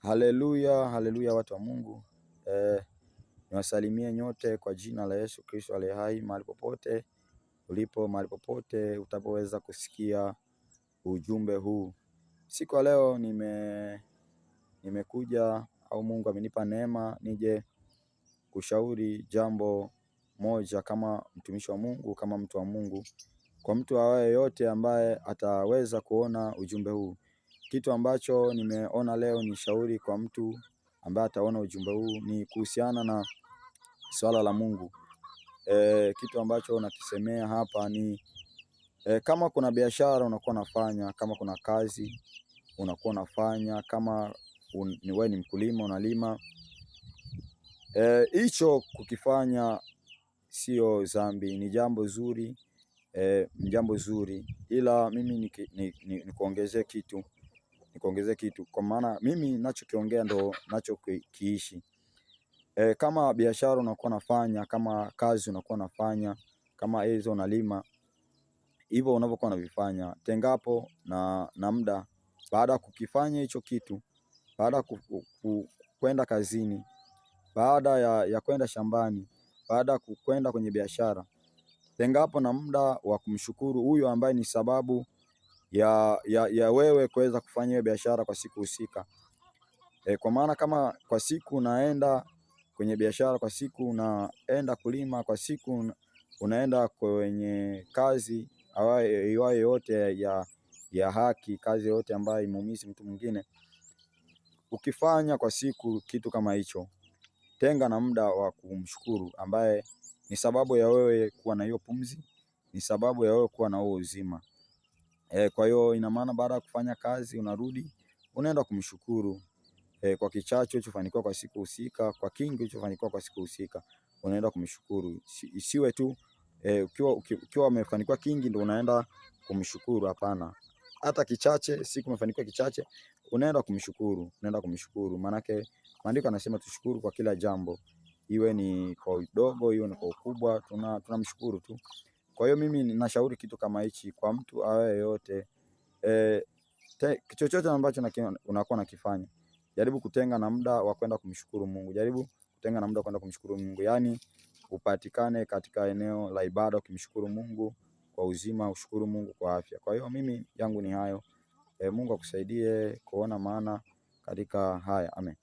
Haleluya, haleluya watu wa Mungu. Niwasalimie nyote kwa jina la Yesu Kristo aliye hai, mahali popote ulipo, mahali popote utapoweza kusikia ujumbe huu. Siku ya leo nimekuja au Mungu amenipa neema nije kushauri jambo moja kama mtumishi wa Mungu, kama mtu wa Mungu, kwa mtu awaye yote ambaye ataweza kuona ujumbe huu. Kitu ambacho nimeona leo ni shauri kwa mtu ambaye ataona ujumbe huu ni kuhusiana na swala la Mungu. Kitu ambacho nakisemea hapa ni kama kuna biashara unakuwa unafanya, kama kuna kazi unakuwa unafanya, kama wewe ni mkulima unalima, hicho kukifanya sio dhambi, ni jambo zuri, ni jambo zuri, ila mimi nikuongezee kitu, nikuongezee kitu, kwa maana mimi nachokiongea ndo nachokiishi. Kama biashara unakuwa unafanya, kama kazi unakuwa unafanya, kama hizo unalima, hivyo unavyokuwa unavifanya, tengapo na muda baada ya kukifanya hicho kitu, baada ya kwenda kazini, baada ya kwenda shambani, baada ya kwenda kwenye biashara, tengapo na muda wa kumshukuru huyo ambaye ni sababu ya wewe kuweza kufanya hiyo biashara kwa siku husika. Kwa maana kama kwa siku unaenda kwenye biashara, kwa siku unaenda kulima, kwa siku unaenda kwenye kazi iwayo yote ya haki, kazi yote ambayo imuumizi mtu mwingine, ukifanya kwa siku kitu kama hicho, tenga na muda wa kumshukuru ambaye ni sababu ya wewe kuwa na hiyo pumzi, ni sababu ya wewe kuwa na huo uzima. Kwa hiyo ina maana baada ya kufanya kazi unarudi unaenda kumshukuru kwa kichache ulichofanikiwa kwa siku husika, kwa kingi ulichofanikiwa kwa siku husika, unaenda kumshukuru. Isiwe tu ukiwa umefanikiwa kingi ndio unaenda kumshukuru. Hapana, hata kichache, siku umefanikiwa kichache, unaenda kumshukuru, unaenda kumshukuru. Maanake maandiko yanasema tushukuru kwa kila jambo, iwe ni kwa udogo, iwe ni kwa ukubwa, tunamshukuru tu. Kwa hiyo mimi ninashauri kitu kama hichi kwa mtu awaye yote, chochote ambacho unakuwa nakifanya, jaribu kutenga na muda wa kwenda kumshukuru Mungu, jaribu kutenga na muda wa kwenda kumshukuru Mungu, yaani upatikane katika eneo la ibada ukimshukuru Mungu kwa uzima, ushukuru Mungu kwa afya. Kwa hiyo mimi yangu ni hayo. Mungu akusaidie kuona maana katika haya. Amen.